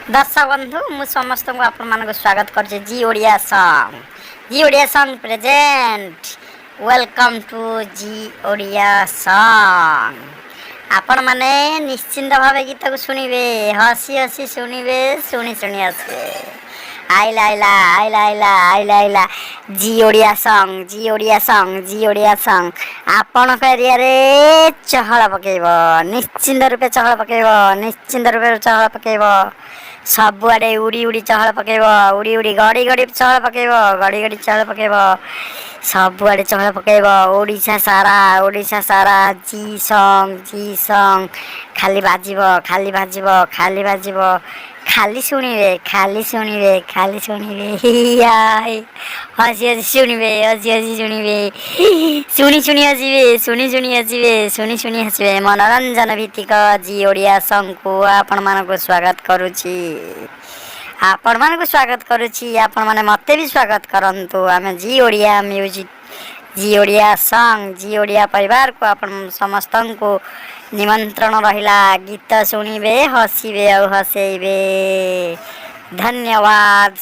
ଦର୍ଶକ ବନ୍ଧୁ, ମୁଁ ସମସ୍ତଙ୍କୁ ଆପଣମାନଙ୍କୁ ସ୍ୱାଗତ କରୁଛି G Odia song, G Odia song present. Welcome to G Odia song. ଆପଣମାନେ ନିଶ୍ଚିନ୍ତ ଭାବେ ଗୀତକୁ ଶୁଣିବେ, ହସି ହସି ଶୁଣିବେ, ଶୁଣି ଶୁଣି ହସିବେ। ଆଇଲା, ଆଇଲା, ଆଇଲା, ଆଇଲା, ଆଇଲା, ଆଇଲା G Odia song, G Odia song, G Odia song ଆପଣଙ୍କ ଏରିଆରେ ଚହଳ ପକେଇବ। ନିଶ୍ଚିନ୍ତ ରୂପେ ଚହଳ ପକେଇବ, ନିଶ୍ଚିନ୍ତ ରୂପେ ଚହଳ ପକେଇବ। ସବୁଆଡ଼େ ଉଡ଼ି ଉଡ଼ି ଚହଳ ପକେଇବ, ଉଡ଼ି ଉଡ଼ି, ଗଡ଼ି ଗଡ଼ି ଚହଳ ପକେଇବ, ଗଡ଼ି ଗଡ଼ି ଚହଳ ପକେଇବ, ସବୁଆଡ଼େ ଚହଳ ପକେଇବ। ଓଡ଼ିଶା ସାରା, ଓଡ଼ିଶା ସାରା ଜି ସଙ୍ଗ, ଜି ସଙ୍ଗ ଖାଲି ବାଜିବ, ଖାଲି ବାଜିବ, ଖାଲି ବାଜିବ। ଖାଲି ଶୁଣିବେ, ଖାଲି ଶୁଣିବେ, ଖାଲି ଶୁଣିବେ। ହିଆ ହସି ହସି ଶୁଣିବେ, ହସି ହସି ଶୁଣିବେ, ଶୁଣି ଶୁଣି ହସିବେ, ଶୁଣି ଶୁଣି ହସିବେ, ଶୁଣି ଶୁଣି ହସିବେ। ମନୋରଞ୍ଜନ ଭିତ୍ତିକ ଜି ଓଡ଼ିଆ ସଙ୍ଗକୁ ଆପଣମାନଙ୍କୁ ସ୍ୱାଗତ କରୁଛି, ଆପଣମାନଙ୍କୁ ସ୍ୱାଗତ କରୁଛି। ଆପଣମାନେ ମୋତେ ବି ସ୍ୱାଗତ କରନ୍ତୁ। ଆମେ G Odia music, G Odia ସଙ୍ଗ, ଜି ଓଡ଼ିଆ ପରିବାରକୁ ଆପଣ ସମସ୍ତଙ୍କୁ ନିମନ୍ତ୍ରଣ ରହିଲା। ଗୀତ ଶୁଣିବେ, ହସିବେ ଆଉ ହସେଇବେ। ଧନ୍ୟବାଦ।